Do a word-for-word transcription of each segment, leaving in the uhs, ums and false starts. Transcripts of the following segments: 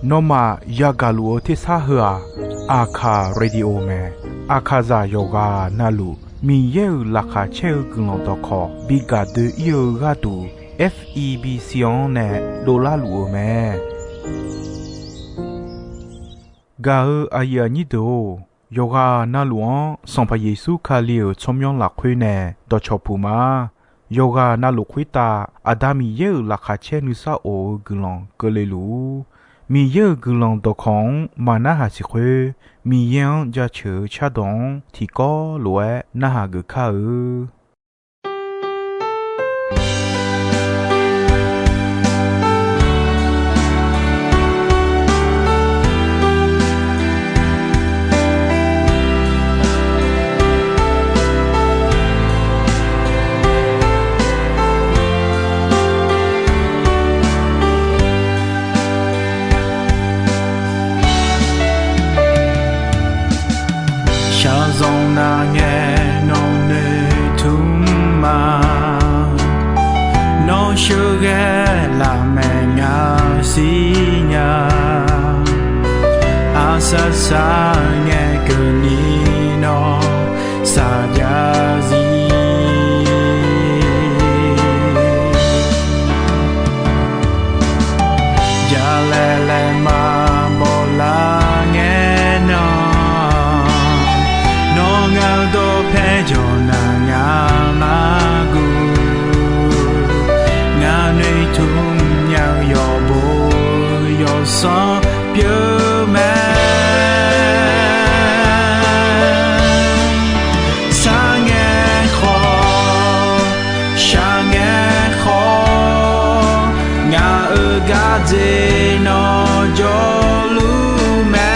Nawmaf yagaq luf-eu tersar heu-aq, Aqkaq Radio mae. Aqkaqzaq yawqghaq navluf Miqyaer-euq laqkhaq caer-eu guiqlanq dawqkawq bi gaq doe-ir-eu gharduq, F E B C-anr nae dovlar luf-eu mae. Gaq-eu aqyuif aqnyir deuq-or, yawqghaq navluf-anr Sanqpaq Yeqsur Kali-euq tsawrmyanr lafkhoer nae dawqcawq puq ma. Yawqghaq navluf khoertav Aqda Miqyaer-euq laqkhaq caer nuisar of-eu guiqlanq keuvle luf-ur. Miqyaer-euq guiqlanq dawqkawq-anr maqnarhaq siq khoer, Miqyaer-anr jaceuq-eu cardawq-anr tiqkawv lof-aer narhaq geuf kar-eu. Shaqzanq nar ngae nawq noeqtmq ma. Nawr sheuqghae lafmaeq ngaq siqnya. Aqsaq saq ngae keuvni nawr saqjav zir. Jalaeq laeq maqbaw lar ngae nan, nawr ngaq-eu dawqpae jawq nar ngaq-anr guv. Ngaq noeqtmq nya-eu yawqbo yawsanr pyeuf mae. Sar ngae khawf, shaq ngae khawf, ngaq-euq gardzer nawr jawrluf mae.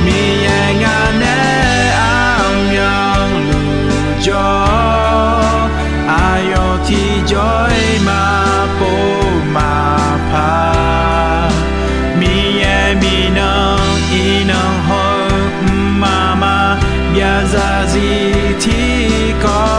Miqyaer ngaq nae armyanluf jawr, aqyawf tiqjawr-iq maqpov maqpar. Miqyaer miqnan iqnan haw-eu mqmaq maqbyav zarzir tiqkawv.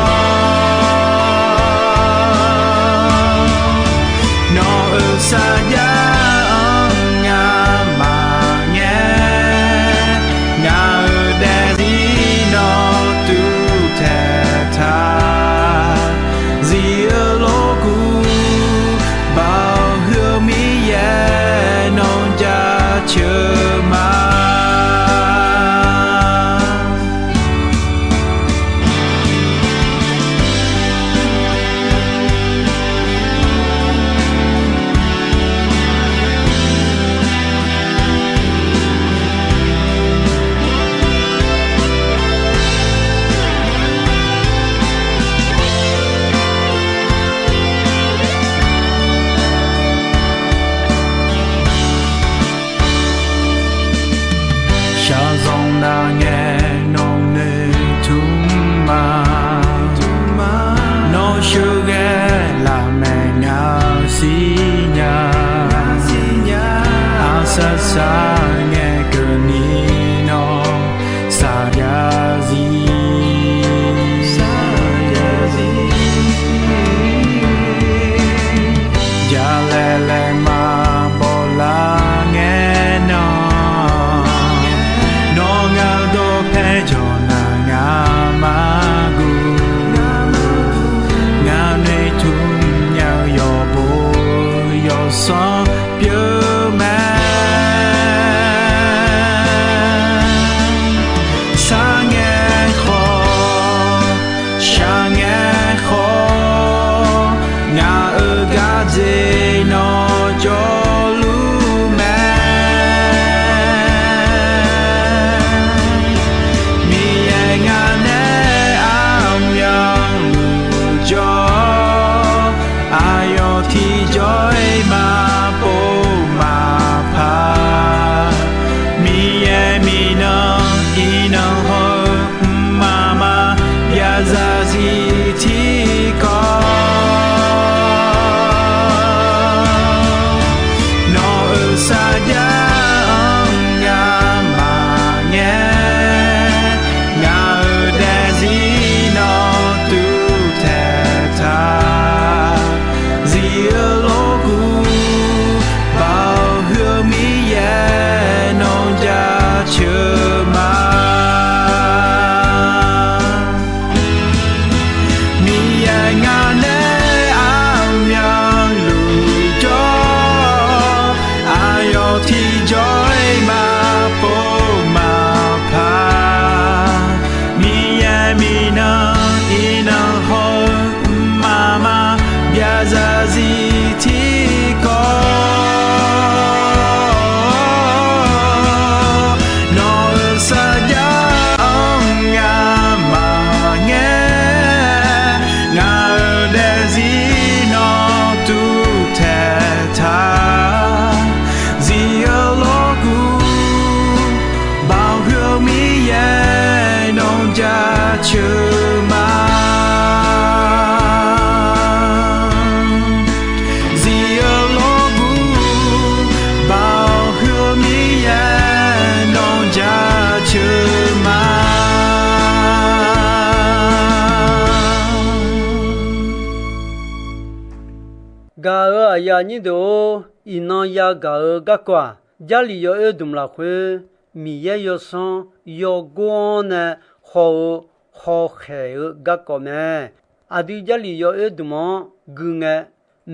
Gaq-euq aqyuif aqnyir deuq-or, iqnan yagaq-eu garkawv-aq, Jarlif yawoer dmq lafkhoer, Miqyaer yawsanr yawgor-anr nae haw-eu hawkhaeq-eu garkawv mae. Aqdui Jarlif yawoer dmq-anr gui ngae,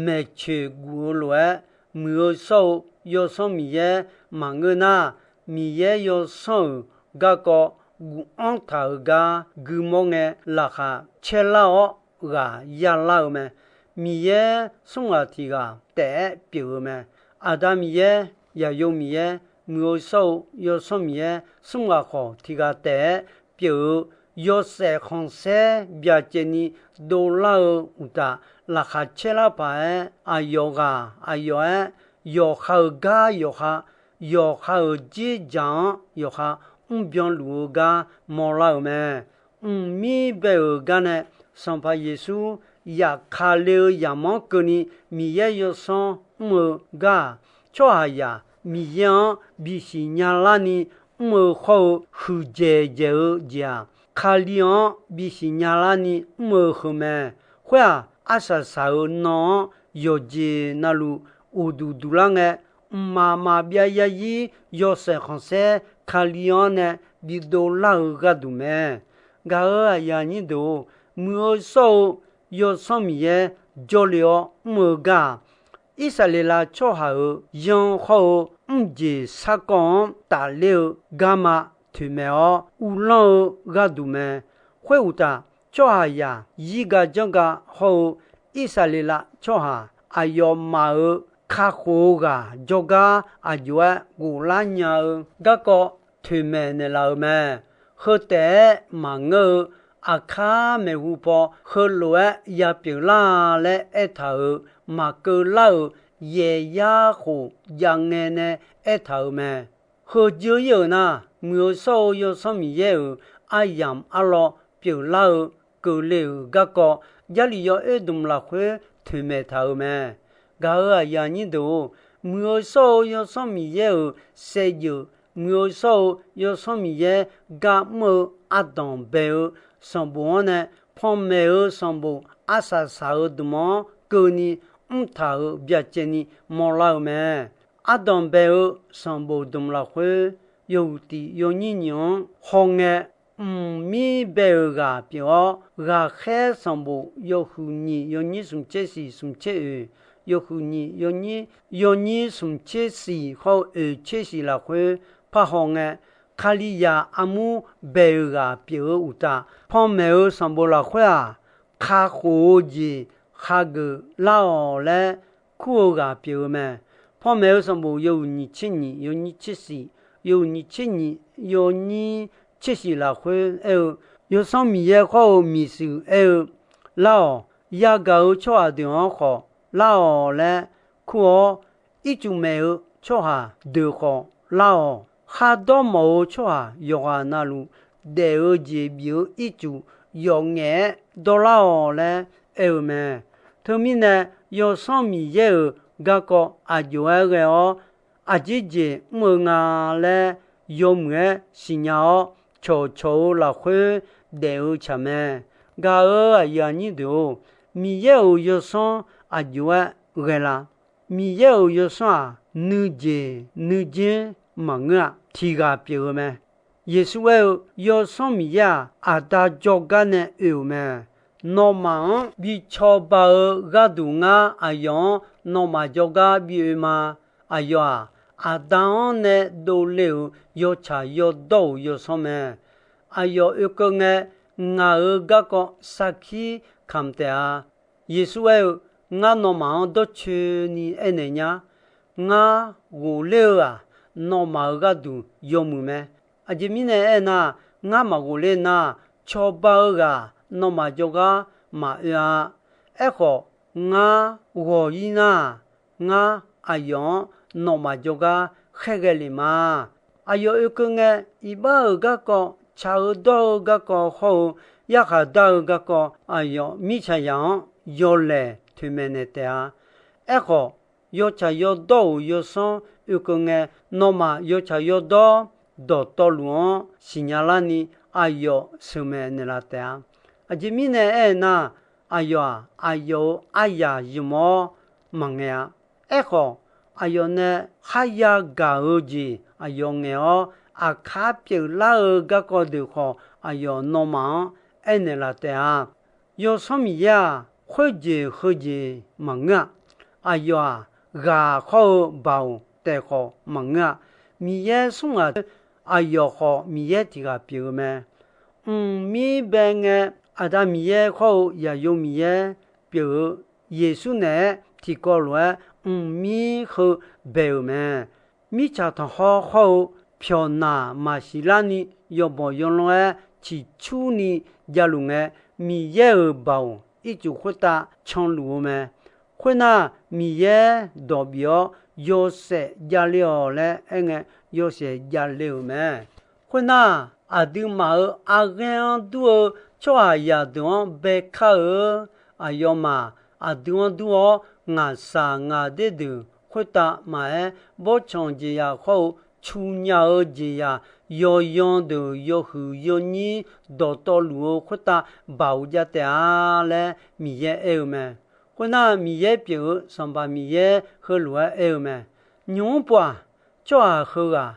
maeqtsoeq guf-eu lof-aer, muiq-eu shawr-eu Yawsanr Miqyaer maqngeur nar, Miqyaer yawsanr-euq garkawv guf-anr taq-euq gar guimawr ngae, laqkhaq caerlar-awr ghaq yalar-eu mae. Miqyaer smr ghaq tiq ghaq taef-aer pyeuf-eu mae. Aqda Miqyaer, Yaqyo Miqyaer, muiq-eu shawr-eu Yawsanr Miqyaer smr ghaq khawf tiq ghaq taef-aer pyeuf-eu yawshaef khanqsaer byacaevni dovlar-eu uqtaf, laqkhaq caerlar paq-aer aqyawf ghaq aqyawf-aer yawqha-euq gar yawqha, yawqha-euq dzerdzaq-anr yawqha mrbyan luf-eu gar mawrlar-euq mae. Mqmir bae-euq gar nae Sanqpaq Yeqsur yaf Kali-eu yamq-anr keuvni Miqyaer yawsanr mr-eu gar-aq, tsawrhaqzaq Miqyaer-anr bisiq nyalar ni mr-eu hawr-eu huiqdzaeq dzaeq-eu jeq-aq, Kali-anr bisiq nyalar ni mr-eu heu mae. Khoer-aq, arsaq saq-euq nan-anr yawqjeq navluf uqduq duq lar ngae, mqmaq maqbyav zarzir yawshaef khanqsaer Kali-anr nae bidov lar-eu gharduq mae. Gaq-euq aqyuif aqnyir deuq-or, muiq-eu shawr-eu Yawsanr Miqyaer jawrle-awr mr-eu gar-aq, Irsaqleqlav tsawrhaq-euq yanr hawr-eu mrjeq sarkawv-anr tafler-eu garma toeqmaeq-awr uvlanr-eu gharduq mae. Khoeruqtaf, tsawrhaqzaq zirga janrga hawr-eu Irsaqleqlav tsawrhaq aqyawfmaf-euq kakhof-eu ghaq jawrgar aqjox-aer ghoflar nya-eu garkawv toeqmaeq naeqlaf-euq mae. Heu taef-aer maqngeur-eu, aqkar maeqhu paw heulof-aer yapyeuf lar laer aertaq-euq maqkeuv lar-euq yaeq yar khof jav ngae nae aertaq-euq mae. Heu dzeur ir-euq nar, muiq-eu shawr-eu Yawsanr Miqyaer-euq aryamq arlawr pyeuflar-eu keuvle-euq garkawv, Jarlif yawoer dmq lafkhoer toeqmaeq taq-euq mae. Gaq-euq aqyuif aqnyir deuq-or, muiq-eu shawr-eu Yawsanr Miqyaer-euq saevdzeuf, muiq-eu shawr-eu Yawsanr Miqyaer gar mr-eu ardanq bae-eu sanqbof-anr nae, panmaeq-eu sanqbof arsaq saq-eu dmq-anr keuvni mrtaq-euq byacaevni mawrlar-eu mae. Ardanq bae-eu sanqbof dmq lafkhoer, yawhuiq tiq yawnyir nyiq-anr hawngae, mqmir bae-euq ghaq pyeuf-awr, ghaqkhaer sanqbof yawhuiq nyiq yawnyir smq tser siq smq tser oeq, yawhuiq nyiq yawnyir, yawnyir smq tser siq hawr-eu oeq tser siq lafkhoer parhaw ngae, Kalizaq armur bae-euq ghaq pyeuf-eu uqtaf, panmaeq-eu sanqbof lafkhoer-aq, kakhof-eu jeq hageuf lar-awq laer kur-eu ghaq pyeuf-eu mae. Panmaeq-eu sanqbof yawhuiq nyiq tser nyiq yawnyir tser siq, yawhuiq nyiq tser nyiq yawnyir tser siq lafkhoer aer-eu, Yawsanr Miqyaer khawr-eu miqshuif aer-eu, Lar-awq. Yagaq-eu tsawrhaq deuq-anr khawf lar-awq laer kur-awr, ircuf maeq-eu tsawrhaq deuq khawf lar-awq. Khardawr mawf-eu tsawrhaq yawqghaq navluf daef-eu jeq bif-eu ircuf yawf ngaef-aer dawrlar-awq laer aer-eu mae. Teumirnae, Yawsanr Miqyaer-euq garkawv aqjox-aer ghae-awr, aqjeq jeq mr-eu nga laer yawmuiq-aer siqnya-awr, cawqcawq-eu lafkhoer daef-eu tsaq mae. Gaq-euq aqyuif aqnyir deuq-or, Miqyaer-euq Yawsanr aqjox-aer ghae la? Miqyaer-euq Yawsanr-aq, nuijeq nuijer maqngeur-a. Tiq ghaq pyeuf-eu mae. Yeqsur aer-eu, Yawsanr Miqyaer-aq, Aqda jawrgar nae oe-euq mae. Nawmaf-anr bi cawba-eu gharduq ngar aqyawf-anr nawmaf jawrgar bi oe ma. Aqyawf-aq, Aqda-anr nae dovle-euq yawtsaq yawdawr-euq yawsanr mae. Aqyawf oekeuv ngae, ngaq-euq garkawv sarkir kamq taef-a. Yeqsur aer-eu, Ngar nawmaf-anr dawrcoeni aernaeq nya. Ngar ghofler-eu-aq, nawmaf-euq gharduq yawmuiq mae. Aqjeq mirnae aernar, ngar maqghofler nar, cawba-eu ghaq nawmaf jawrgar maqoe-a. Aerkhawf, ngar ghawq-ir nar, ngar aqyawf-anr nawmaf jawrgar khaerghae lef ma. Aqyawf oekeuv ngae, iqbax-euq garkawv, tsaq-eu dawr-eu garkawv hawr-eu, yarkhaq dar-eu garkawv, aqyawf mirtsaqzaq-anr yawlaeq toeqmaeq naeq taef-a. Aerkhawf, yawtsaq yawdawr-euq yawsanr oekeuv ngae, nawmaf yawtsaq yawdawr dawqtawvluf-anr siqnya larni aqyawf sheuqmaeq naeqlaf taef-a. Aqjeq mirnae aernar, aqyawf-aq, aqyawf-euq aryaq ymq-awr, maqngaeq-a. Aerkhawf, aqyawf nae kharya gaq-eu jeq aqyawf ngaeq-awr, aqkar pyeuflar-eu garkawv deuq khawf, aqyawf nawmaf-anr aernaeq laf taef-a. Yawsanr Miqyaer-aq, khoerjeq heujeq maqngeur-a. Aqyawf-aq, ghaq hawr-eu baoq taef khawf maqngeur-a. Miqyaer smr ghaq, aqyawf khawf Miqyaer tiq ghaq pyeuf-eu mae. Mqmir bae ngae, Aqda Miqyaer hawr-eu Zaqyo Miqyaer pyeuf-eu Yeqsur naeq-aer tiqkawv lof-aer mqmir heu bae-euq mae. Mirtsaq tanqkhawr hawr-eu pyawqnaq maqsiq larni yawbawq yawlanr-aer ciqcurni javluf ngae, Miqyaer-euq baoq ircuf khoertav canluf-eu mae. Khoernar, Miqyaer dawq bif-awr, yawshaef javle-awq laer aerngae, yawshaef javle-euq mae. Khoernar, aqduimaf-euq arghaer-anr dur-eu tsawrhaqzaq deuq-anr baekar-eu aqyawfmaf aqdui-anr dur-awr, ngaqshaq ngaqder deuq khoertav maqaer, bawrtsanq jeqzaq hawr-eu cu nya-eu jeqzaq yawyan deuq yawhuiq yawnyir dawqtawvluf-eu khoertav baoq jav taef-a laer Miqyaer aer-eu mae. Khoernar, Miqyaer pyeuf-eu Sanqpaq Miqyaer heulof-aer aer-eu mae. Nymq-mr pov-aq, tsawrhaq heughaq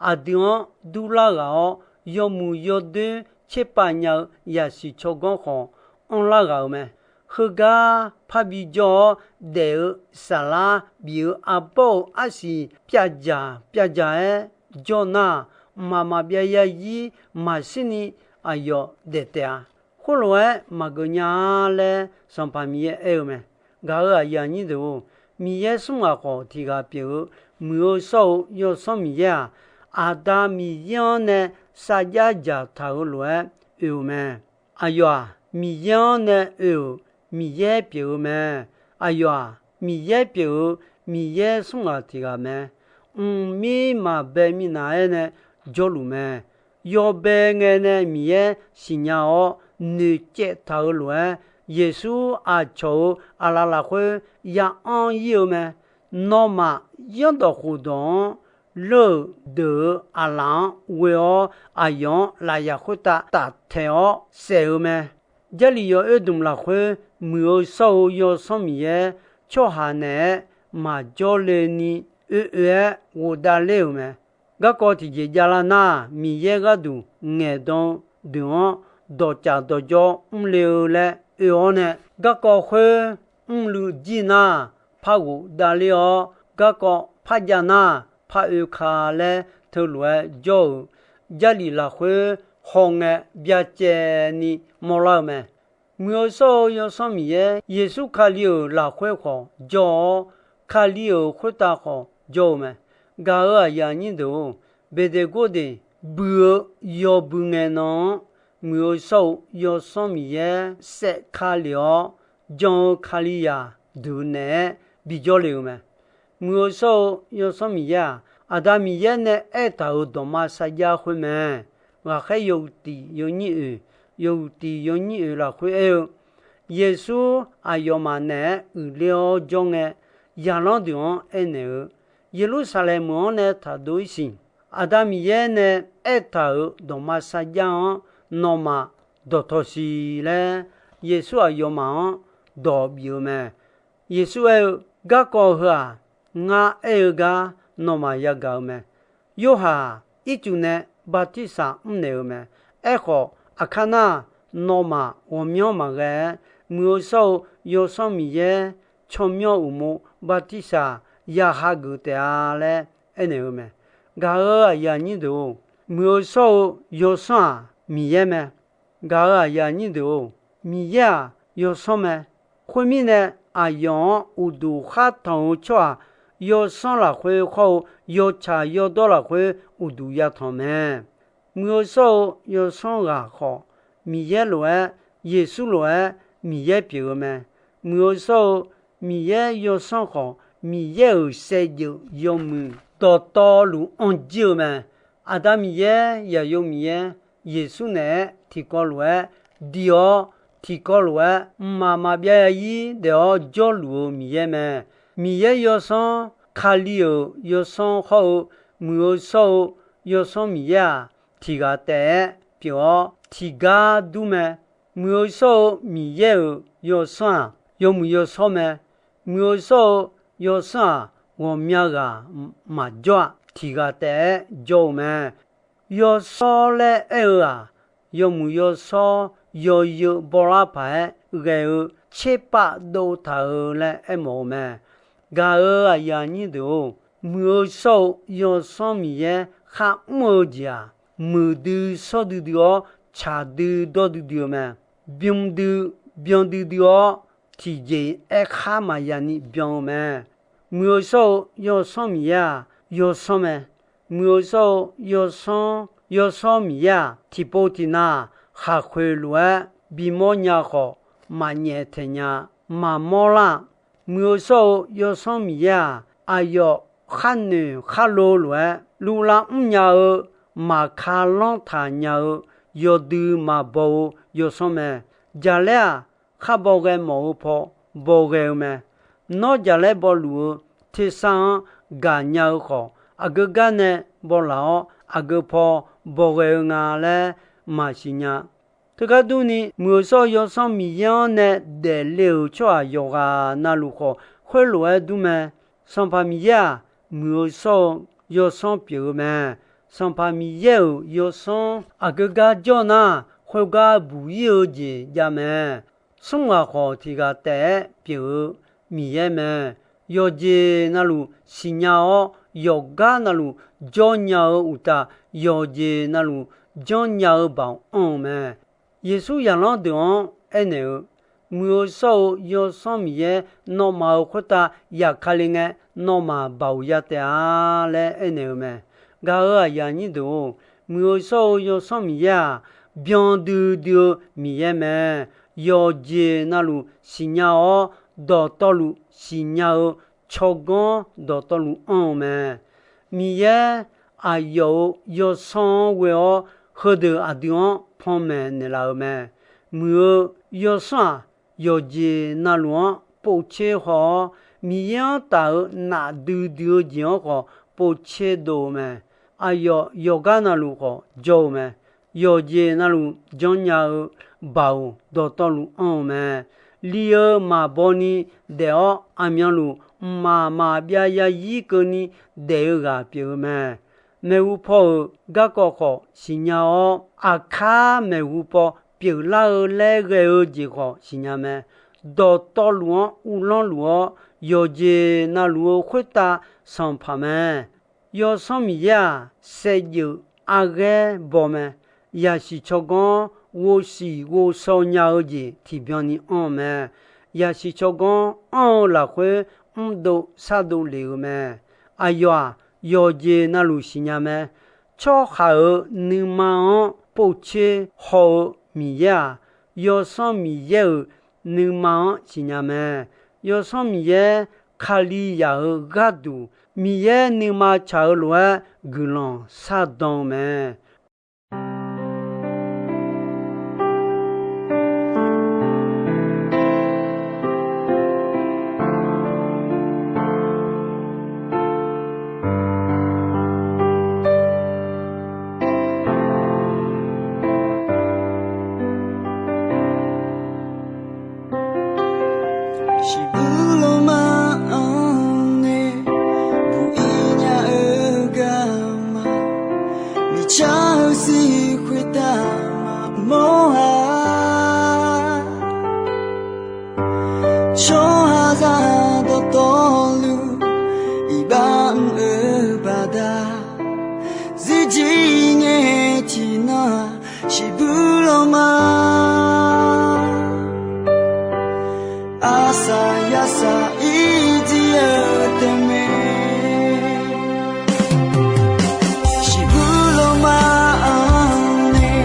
aqdui-anr durlar ghaq-awr, yawmuiq yawdoer tserpav nya-eu zaqsiq tsawrganr khawf anrlar ghaq-euq mae. Heugar parbi jawr-awr daef-eu saflar bif-eu arbawr-eu arsiq pyavdzaq pyavdzaq-aer jawr nar, mqmaq maqbyav yarzir maqshirni aqyawf daef taef-a. Khoerlof-aer maqgeuf nya-a laer Sanqpaq Miqyaer aer-eu mae. Gaq-euq aqyuif aqnyir deuq-or, Miqyaer smr ghaq khawf tiq ghaq pyeuf-eu Muiq-eu shawr-eu Yawsanr Miqyaer-aq, Aqda Miqyaer-anr nae sarjax dzaqtaq-euq lof-aer oe-euq mae. Aqyawf-aq, Miqyaer-anr nae oe-euq Miqyaer pyeuf-eu mae. Aqyawf-aq, Miqyaer pyeuf-eu Miqyaer smr ghaq tiq ghaq mae. Mqmir maqbae minav-aer nae jawrluf mae. Yawbae ngae nae Miqyaer siqnya-awr noeqcaev taq-euq lof-aer, Yeqsur aqcawq-euq aqlaf lafkhoer ya anr ir-eu mae. Nawmaf, zanrdawq khofdawq-anr leur-euq deuq-euq aqlaf-anr ghoe-awr, aqyawf-anr lafyaq khoertav taftaeq-awr saef-eu mae. Jarlif yawoer dmq lafkhoer Muiq-eu shawr-eu Yawsanr Miqyaer tsawrhaq naeq-aer maqjawr le ni oe oe-aer ghofdav ler-euq mae. Garkawv tiqjeq javlar nar, Miqyaer gharduq ngaeqdan-eu deuq-anr dawqcaf dawqjawr mrle-eu laer oe-awr nae, garkawv khoer mrluiv jir nar, par ghofdav ler-awr, garkawv par jav nar, par oe ka laer teulof-aer jawr-euq Jarlif lafkhoer hawngae byacaevni mawrlar-eu mae. Muiq-eu shawr-eu Yawsanr Miqyaer, Yeqsur Kali-euq lafkhoer khawf jawr-awr, Kali-euq khoertav khawf jawr-eu mae. Gaq-euq aqyuif aqnyir deuq-or, Beqdeqgordeq bui-eu yawbui ngae nan-anr, Muiq-eu shawr-eu Yawsanr Miqyaer saef ka lef-awr, jan-eu Kalizaq deuq naeq-aer bijawr le-euq mae. Muiq-eu shawr-eu Yawsanr Miqyaer-aq, Aqda Miqyaer nae aertaq-euq dawqma sarjax khoer mae. Ghaqkhaer yawhuiq tiq yawnyir oeq, yawhuiq tiq yawnyir oeq lafkhoer aer-eu, Yeqsur aqyawfmaf naeq-aer uiqler-awr jawr ngae, zaqlanr deuq-anr aernaeq-eu, Yeqlursaqlaeq meuq-anr nae taqdov ir siq. Aqda Miqyaer nae aertaq-euq dawqma sarjax-anr nawmaf dawqtawq siq laer, Yeqsur aqyawfmaf-anr dawq bif-eu mae. Yeqsur aer-eu, Garkawv heu-aq, ngar aer-eu gar nawmaf yagaq-eu mae. Yorhaq-aq, ircuf nae bartirsaq mrnaeq-eu mae. Aerkhawf, aqkar nar, nawmaf ghawqmyanr maqghae-aer, Muiq-eu shawr-eu Yawsanr Miqyaer tsawrmyanr uqmov bartirsaq ya hageuf taef-a laer aernaeq-eu mae. Gaq-euq aqyuif aqnyir deuq-or, Muiq-eu shawr-eu Yawsanr-aq, Miqyaer mae. Gaq-euq aqyuif aqnyir deuq-or, Miqyaer-aq, Yawsanr mae. Khoermirnae, aqyawf-anr uqduq khar tanq-eu tsawrhaq yawsanr lafkhoer khawr-eu yawtsaq yawdawr lafkhoer uqduq yatanq mae. Muiq-eu shawr-eu Yawsanr ghaq khawf, Miqyaer lof-aer, Yeqsur lof-aer Miqyaer pyeuf-eu mae. Muiq-eu shawr-eu Miqyaer Yawsanr khawf, Miqyaer-euq saevdzeuf yawmuiq dawqtawvluf anr jir-eu mae. Aqda Miqyaer, Zaqyo Miqyaer, Yeqsur naeq-aer tiqkawv lof-aer diq-awr, tiqkawv lof-aer mqmaq maqbyav zarzir daef-awr jawrluf-eu Miqyaer mae. Miqyaer Yawsanr, Kali-euq Yawsanr hawr-eu, Muiq-eu shawr-eu Yawsanr Miqyaer-aq, tiq ghaq taef-aer pyeuf-awr tiqgar dur mae. Muiq-eu shawr-eu Miqyaer-euq Yawsanr-aq, yawmuiq yawshawr mae. Muiq-eu shawr-eu yawsanr-aq, ghawqmya ghaq maqjawr-a. Tiq ghaq taef-aer jawr-eu mae. Yawshawr laer aer-eu-aq, yawmuiq yawshawr yawzeu bawlar paq-aer ghae-eu tserpav dov taq-eu laer aermawf-eu mae. Gaq-euq aqyuif aqnyir deuq-or, muiq-eu shawr-eu Yawsanr Miqyaer kharmr-eu jeq-aq, muiqdui shawr duidui-awr, tsaq dui dawr duidui-eu mae. Bym dui byan duidui-awr, tiqjeq aerkhar maqya ni byan-eu mae. Muiq-eu shawr-eu Yawsanr Miqyaer-aq, yawsanr mae. Muiq-eu shawr-eu Yawsanr, Yawsanr Miqyaer-aq, tiqpov tiqnav khaqkhoeq lof-aer bimawr nya khawf, maqnyaef taeq nya, maqmawr lar-a. Muiq-eu shawr-eu Yawsanr Miqyaer-aq, aqyawf kharnoeq kharlo lof-aer, luvlav mrnya-eu, maqka lanr taq nya-eu, yawdui maqbaw-eu yawsanr mae. Jaqlaer-aq, khar bawghae mawf-eu paw bawghae-eu mae. Nawr jaqlaer bawluf-eu tersar-anr gaqnya-eu khawf, aqgeu gar nae bawlaf-awr, aqgeu paw bawghae-eu nga laer maqsiq nya. Teugar durni, muiq-eu shawr-eu Yawsanr Miqyaer-anr nae daefle-euq tsawrhaq yawqghaq navluf khawf, khoerlof-aer dur mae. Sanqpaq Miqyaer-aq, muiq-eu shawr-eu yawsanr pyeuf-eu mae. Sanqpaq Miqyaer-euq yawsanr aqgeu gar jawr nar, khoergar buq ir-eu jeq jav mae. Smr ghaq khawf tiq ghaq taef-aer pyeuf-eu Miqyaer mae. Yawqjeq navluf siqnya-awr, yawqgar navluf jawrnya-eu uqtaf, yawqjeq navluf janrnya-eu baoq anr-eu mae. Yeqsur zaqlanr deuq-anr aernaeq-eu, Muiq-eu shawr-eu Yawsanr Miqyaer nawmaf-euq khoertav yaf kale ngae, nawmaf baoq ya taef-a laer aernaeq-eu mae. Gaq-euq aqyuif aqnyir deuq-or, Muiq-eu shawr-eu Yawsanr Miqyaer-aq, byan duidui-eu Miqyaer mae. Yawqjeq navluf siqnya-awr, dawqtawvluf siqnya-eu tsawrganr dawqtawvluf anr-eu mae. Miqyaer aqyawf-euq yawsanr-anr ghoe-awr, heudeuq aqdui-anr panmaeq naeqlaf-euq mae. Muiq-eu yawsanr-aq, yawqjeq navluf-anr povtser haw-awr, Miqyaer-anr taf-euq nafdui dui-eu jeq-anr khawf povtser dov-eu mae. Aqyawf yawqgar navluf khawf jawr-eu mae. Yawqjeq navluf janrnya-eu baoq dawqtawvluf anr-eu mae. Li-eu maqbaw ni daef-awr, aqmyanluf mqmaq maqbyav yarzir keuvni daef-eu ghaq pyeuf-eu mae. Maeqhu paw-euq garkawv khawf siqnya-awr, aqkar maeqhu paw pyeuflar-eu laer ghae-eu jeq khawf siqnya mae. Dawqtawvluf-anr uvlanr luf-awr, yawqjeq navluf-eu khoertav sanqpaq mae. Yawsanr Miqyaer-aq, saevdzeuf arghaer baw mae. Yaqsiq tsawrganr ghovsiq ghovshaw nya-eu jeq tiqbyan ni anr-eu mae. Yaqsiq tsawrganr anr-eu lafkhoer mrdov shardov lef-eu mae. Aqyawf-aq, yawqjeq navluf siqnya mae. Tsawrhaq-euq nuima-anr povtser haw-eu Miqyaer-aq, Yawsanr Miqyaer-euq nuima-anr siqnya mae. Yawsanr Miqyaer, Kalizaq-euq gharduq, Miqyaer nuima tsaq-eu lof-aer guiqlanq shardan-eu mae. Shiqbuq lawma-anr nae buq ir nya-eu garma, miqcar-eu sir khoertav maqmawr-a. Tsawrhaqzaq dawqtawvluf iqbax mr-eu baqda, zirjir ngae tiqnan-aq shiqbuq lawma. Arsaq yarsaq irjir-eu taef mae. Shiqbuq lawma-anr nae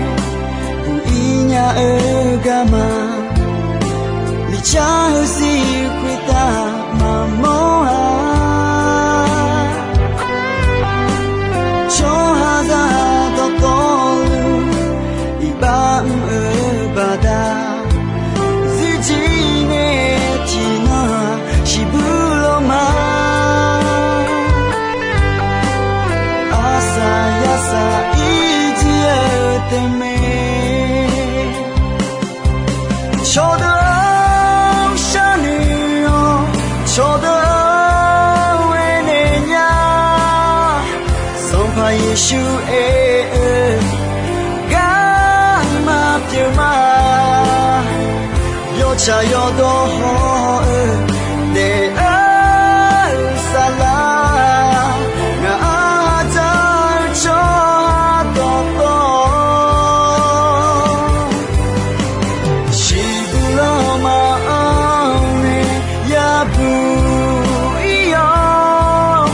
buq ir nya-eu garma, miqcar-eu sir khoertav maqmawr-a. Tsawrhaqzaq dawqtawvluf iqbax mr-eu baqda, zirjir ngae tiqnan-aq shiqbuq lawma. Arsaq yarsaq irjir-eu taef mae. Cawqdeuq-anr sharnoeq-awr, Yeqsur aer-eu garma pyeuf ma. Yawtsaq yawdawr hawr-eu daef-eu saflar, ngaq-anr hadzaq-eu tsawrhaq dawqtawv shiqbuq lanma-anr nae yabuq ir-awr,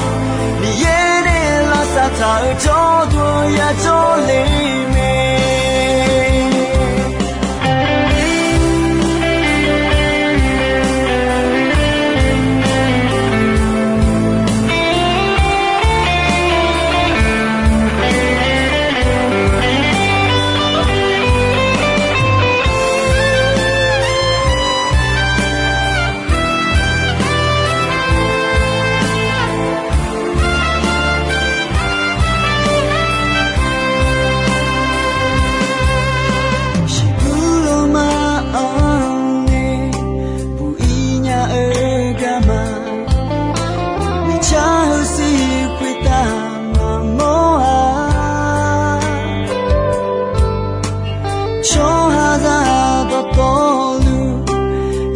Miqyaer nae lavsav taq-euq jawrduq-anr yajawr le mae. Shiqbuq lanma-anr nae buq ir nya-eu garma, miqcar-eu siq khoertav maqmawr-a. Tsawrhaqzaq dawqtawvluf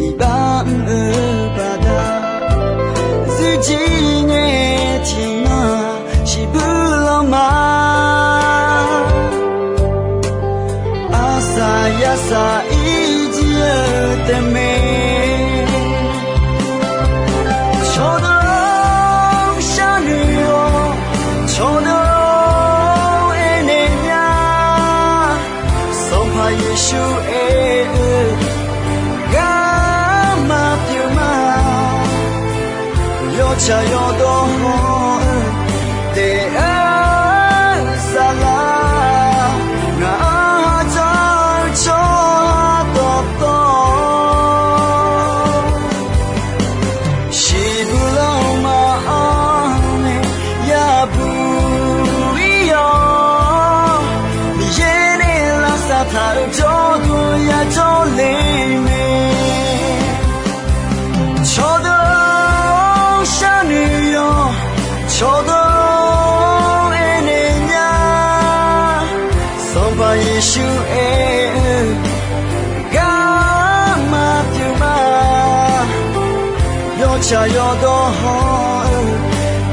iqbax mr-eu baqda, zirjir ngae tiqnan-aq shiqbuq lanma, arsaq yarsaq irjir-eu taef mae. Cawqdeuq-or, sharnoeq-awq. Cawqdeuq-or, aernaeq nya. Sanqpaq Yeqsur aer-eu garma pyeuf ma. Yawtsaq yawdawr hawr-eu daef-eu saflar, ngaq-anr hadzaq-eu tsawrhaq dawqtawv shiqbuq lanma-anr nae yabuq ir-awr, Miqyaer nae lavsav taq-euq jawrduq-anr yajawr le mae. Cawqdeuq-or, sharnoeq-awq. Cawqdeuq-or, aernaeq nya. Sanqpaq Yeqsur aer-eu garma pyeuf ma. Yawtsaq yawdawr hawr-eu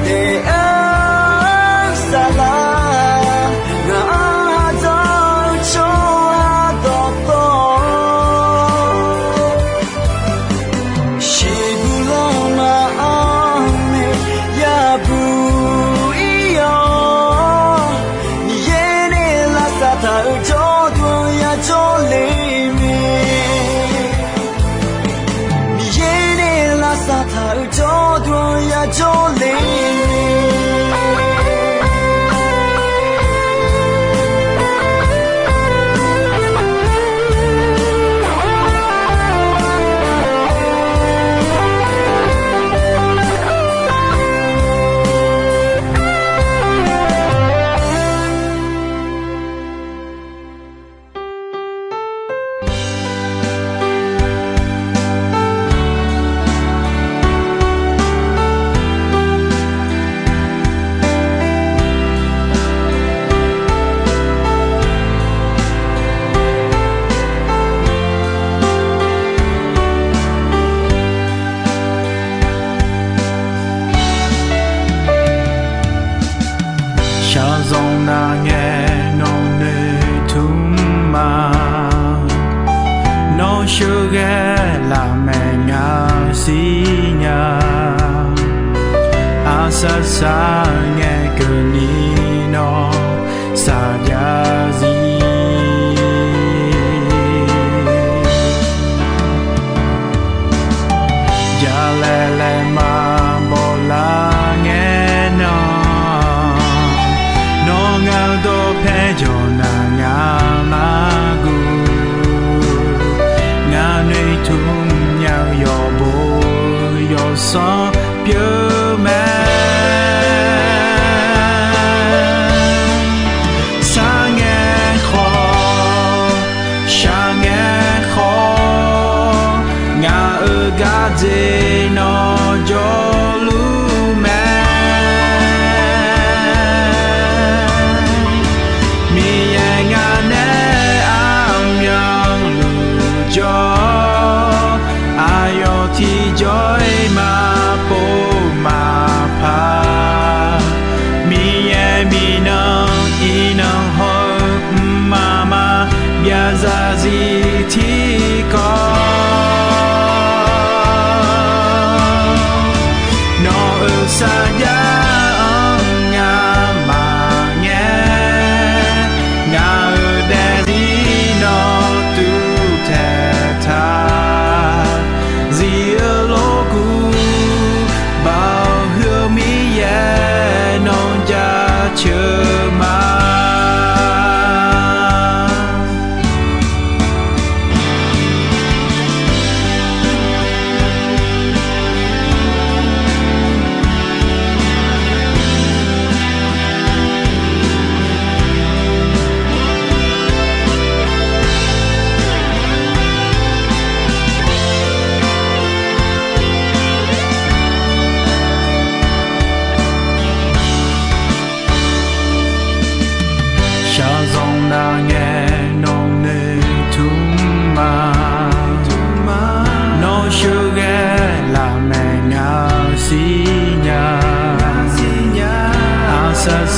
daef-eu saflar, ngaq-anr hadzaq-eu tsawrhaq dawqtawv shiqbuq lanma-anr nae yabuq ir-awr, Miqyaer nae lavsav taq-euq jawrduq-anr yajawr le mae. Miqyaer nae lavsav taq-euq jawrduq-anr yajawr le mae. Shaqzanq nar ngae nawq noeqtmq ma. Nawr sheuqghae lafmaeq ngaq siqnya. Arsaq saq ngae keuvni nawr saqjav zir. Jalaeq laeqma bawlar ngae nan, nawr ngaq-eu dawqpae jawq nar ngaq mar guv. Ngaq noeqtmq nya-eu yawqbo yawsanr pyeuf mae. Sar ngae khawf, shaq ngae khawf, ngaq-euq gardzer nawr jawrluf mae.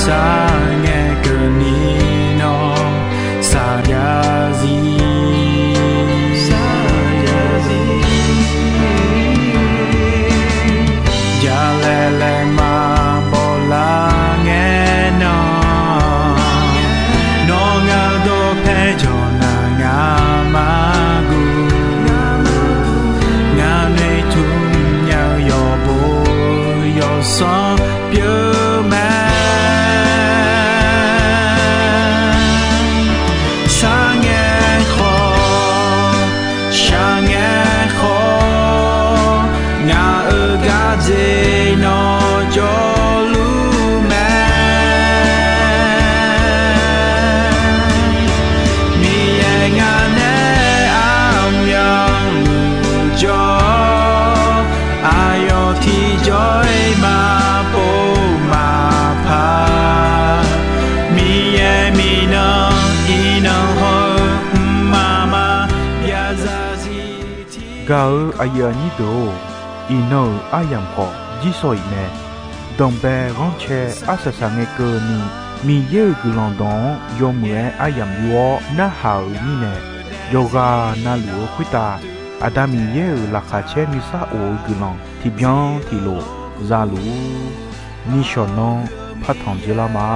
Sharngae keuvni nawr saqjav zir. Jalaeq laeqma bawlar ngae nawr, nawr ngaq-eu dawqpae jawqnaq ngaq maqguv. Ngaq noeqtmq nya-eu yawqbo yawsanr pyeuf mae. Sharngae khawf, sharngae khawf, ngaq-euq gardzer nawr jawrluf mae. Miqyaer ngaq nae armyanluf jawr-awr, aqyawf tiqjawr-iq maqpov maqpar. Miqyaer minav iqnan haw-eu mqmaq maqbyav zarzir tiq. Gaq-eu aqyuif aqnyir deuq-or, iqnan-euq aryamq khawf jirsawq iq mae. Danqbae ghanrcae arsaq saq ngae keuvni, Miqyaer-euq guiqlanq dawq-anr yawmuiq-aer aryamq yur-awr narhaq-euq mirnae, yawqghaq navluf-eu khoertav Aqda Miqyaer-euq laqkhaq caer nuisar of-eu guiqlanq tiqbyan tiqlof za luf-ur. Nishawq nanr partanq dzeurlar ma.